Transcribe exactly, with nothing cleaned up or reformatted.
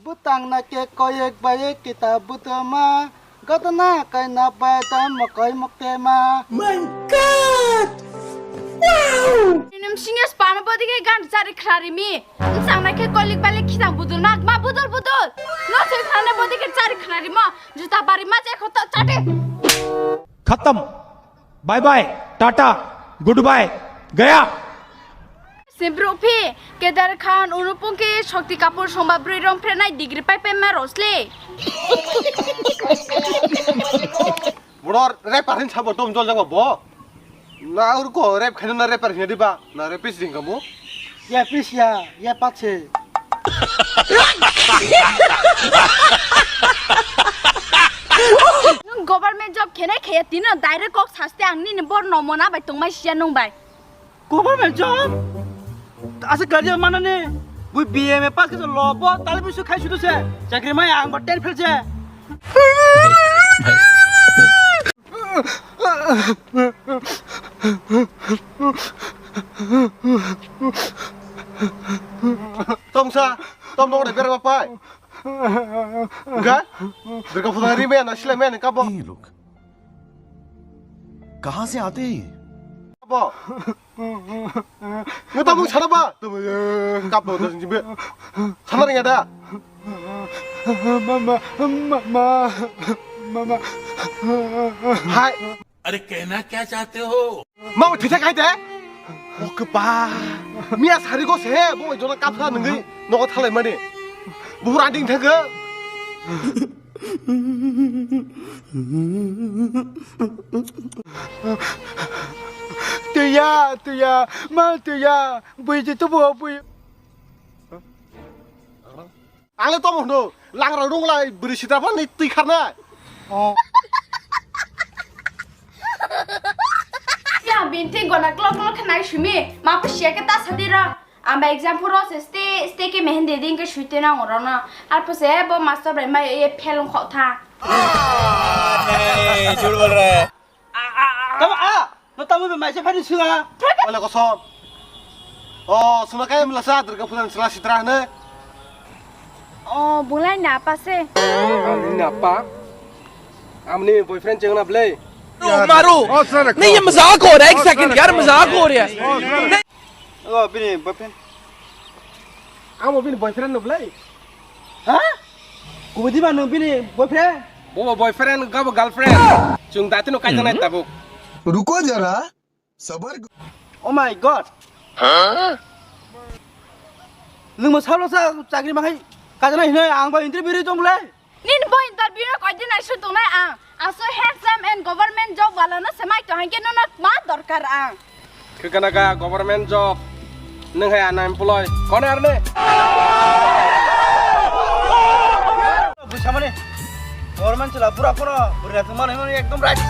Bwtang na khe koyek bayek kitab butuma, gotona kaina bai da mokoi moktema. My God! Wow! Nini msingya spana bodi khe gan chari khrari mi. Msang na khe kolik balik khitang budul mak ma budul budul. No se khana bodi khe chari khrari mo. Juta bari ma je khoto chate. Khatam. Bye bye, tata, goodbye, gaya. Sibru phi, Kedar Khan, Unupung khe Shakti Kapoor songba brwi rong phrenai degree pai pai ma rosle. Bro, rapper hin sabo tom jol jabo bo. Na ur ko rap khaina na rapper hin diba, na rapist ding kamu. Ya pis ya, ya patse. Nwng government job khenai khaya tino direct kok saste ang nini bor no mona bai tongmai siya nwng bai. Government job? Asa gari manani bui B M A pass khe lo bo tali bisu khai sudu se. Chakri mai ang bo ten fail se. Tongsa, tom dong de berba pai. Ga? Durga puja ri me na sila me ka bo. ये लोग कहाँ से आते हैं ये? Ka bo. Ngu ta mung sana ba. Kap bo da jimbe. Sana ringa da. Mama, mama, mama. Hai. अरे कहना क्या चाहते हो? Ma thisa khai de. Okpa. Miya sari go se bo jona kapsa nungi nogo thalai mani. Buhur ading thaga. Tuya, tuya, ma tuya. Bui jitu bo bui. Ang le tamo hwno, langra rung lai bwrwi sitra phani twi kharnai. Oh. Ya, binti gona klok klok khe nai simi, ma phu siya khe ta sadi ra. Ang ba exam phuru se stay, stay khe mehen de din khe sui te nang oro no. Ar phu se bo master bai mai ye fail wng khok tha. Hey, jhut bol raha hai. Tamo a, no tamo be maise phani suna. Ole kosom. O, suna kai mla sa Durga puja sala sitra hne. O, bulai na apa se? Ani na apa? Amni boyfriend chengna blei. मारो। नहीं, ये मजाक हो रहा है, एक सेकंड यार, मजाक हो रहा है। O, bini boyfriend. Amo bini boyfriend no blai. Ha? Kubudi ba no bini boyfriend? Bo boyfriend ga bo girlfriend. Chung dati no kai tanai tabuk. रुको जरा, सबर करो। Oh my God. Nung mo salo sa chakri makai kajana hinoi ang ba interview ri tong blai. Nini bo interview no koi din ai su tongnai ang. Aso handsome and government job wala no semai to hangke no no ma dorkar ang. Kekana ka government job. Nung hai ana employ. Kone arne? Busamani. Government chula pura pura. Pura tumani mani ekdom right.